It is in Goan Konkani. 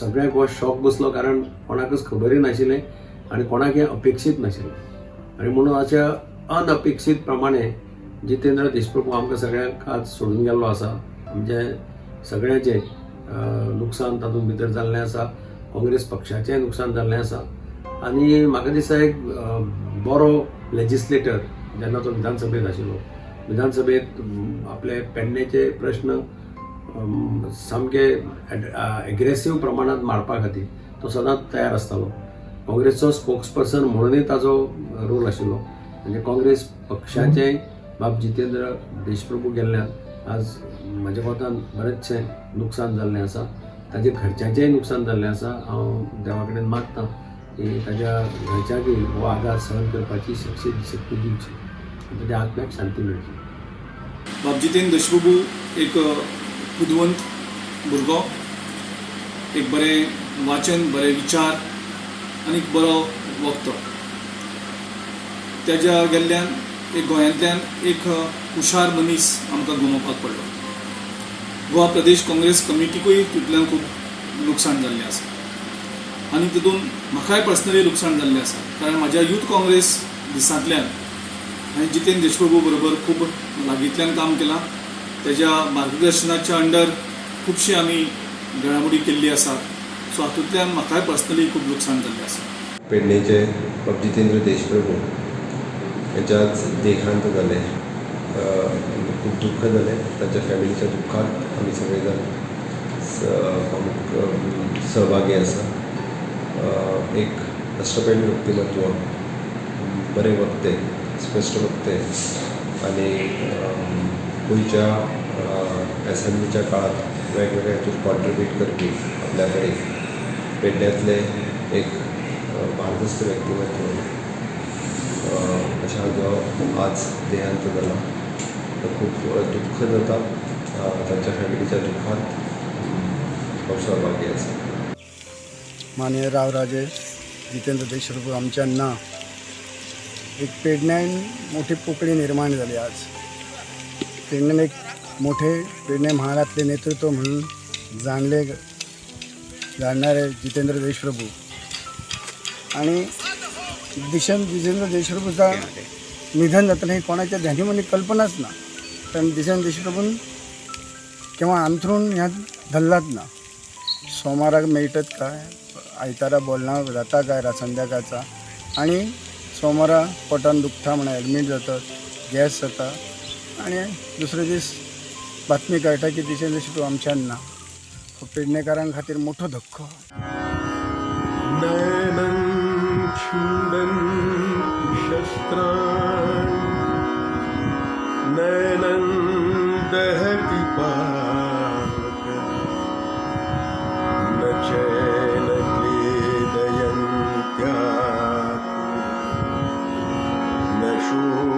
सगळ्यांक हो शॉक बसलो, कारण कोणाकच खबरूय नाशिल्लें आनी कोणाक हें अपेक्षीत नाशिल्लें. आनी म्हणून अशा अनअपेक्षीत प्रमाणे जितेंद्र देशप्रभू आमकां सगळ्यांक आज सोडून गेल्लो आसा. आमचें सगळ्यांचें लुकसाण तातूंत भितर जाल्लें आसा, काँग्रेस पक्षाचेंय नुकसान जाल्लें आसा. आनी म्हाका दिसता एक बरो लेजिस्लेटर जेन्ना तो विधानसभेंत आशिल्लो, विधानसभेंत आपले पेडणेचे प्रश्न सामके एग्रेसीव प्रमाणांत मांडपा खातीर तो सदांच तयार आसतालो. काँग्रेसचो स्पोक्स पर्सन म्हणूनय ताजो रोल आशिल्लो. म्हणजे काँग्रेस पक्षाचें बाब जितेंद्र देशप्रभू गेल्ल्यान आज म्हज्या कोतान बरेंचशें नुकसान जाल्लें आसा, ताजे घरच्यांचेंय नुकसान जाल्लें आसा. हांव देवा कडेन मागतां की ताज्या घरच्यांकूय हो आघात सहन करपाची शक्ती दिवची आनी ताज्या आत्म्याक शांती मेळची. बाब जितेंद्र देशप्रभू एक बुदवंत भुरगो, एक बरें वाचन, बरे विचार आनी एक बरो वक्तो. तेज्या गेल्ल्यान एक गोंयांतल्यान एक हुशार मनीस आमकां गमोवपाक पडलो. गोवा प्रदेश काँग्रेस कमिटीकूय तितूंतल्यान खूब लुकसाण जाल्लें आसा आनी तितून म्हाकाय पर्सनली लुकसाण जाल्लें आसा, कारण म्हाज्या यूथ काँग्रेस दिसांतल्यान हांवें जितेंद्र देशप्रभू बरोबर खूब लागींतल्यान काम केलां. तेज्या मार्गदर्शनाच्या अंडर खुबशी आमी घडामोडी केल्ली आसात. सो हातूंतल्यान म्हाकाय पर्सनली खूब लुकसाण जाल्लें आसा. पेडणेचे बाब जितेंद्र देशप्रभू हेंचें आज देहांत जालें. खूब दुख्ख जालें. तांच्या फॅमिलीच्या दुख्खांत आमी सगळे जाण सहभागी आसा. एक राष्ट्रप्रेमी व्यक्तिमत्व, बरे वक्ते, स्पश्ट वक्ते आनी गोंयच्या एसेंब्लीच्या काळांत वेगवेगळ्या हितून कॉन्ट्रिब्यूट करपी आपल्या कडेन पेडण्यांतलें एक भारदस्त व्यक्तिमत्व अशें हाजो आज देहांत जाला. खूब दुख्ख जाता. तांच्या फॅमिलीच्या दुख्खांत हांव सहभागी आसा. माननीय रावराजे जितेंद्र देशप्रभू आमच्या ना एक पेडण्यान मोठी पोकळी निर्माण झाली. आज पेडण्यान एक मोठे पेडणे म्हालातले नेतृत्व म्हणून जाणले जाणणारे जितेंद्र देशप्रभू आणि दिशन जितेंद्र देशप्रभूचा निधन जातलें हे कोणाच्या ध्यानी मनी कल्पनाच ना, कारण जितेंद्र देशप्रभून केव्हा अंथरूण ह्या धरलाच ना. सोमाराक मेळटत काय, आयतारा बोलना जाता काय संध्याकाळचा, आणि सोमारा पोटान दुखता म्हणून ॲडमीट जातात, गॅस जाता आणि दुसरे दीस बातमी कळटा की जितेंद्र देशप्रभू आमच्यान ना. हो पेडणेकारां खातीर मोठो धक्को. नैनं छिन्दन्ति शस्त्राणि, नैनं दहति पावकः, न चैनं क्लेदयन्त्यापो, न शोषयत्यनिलः.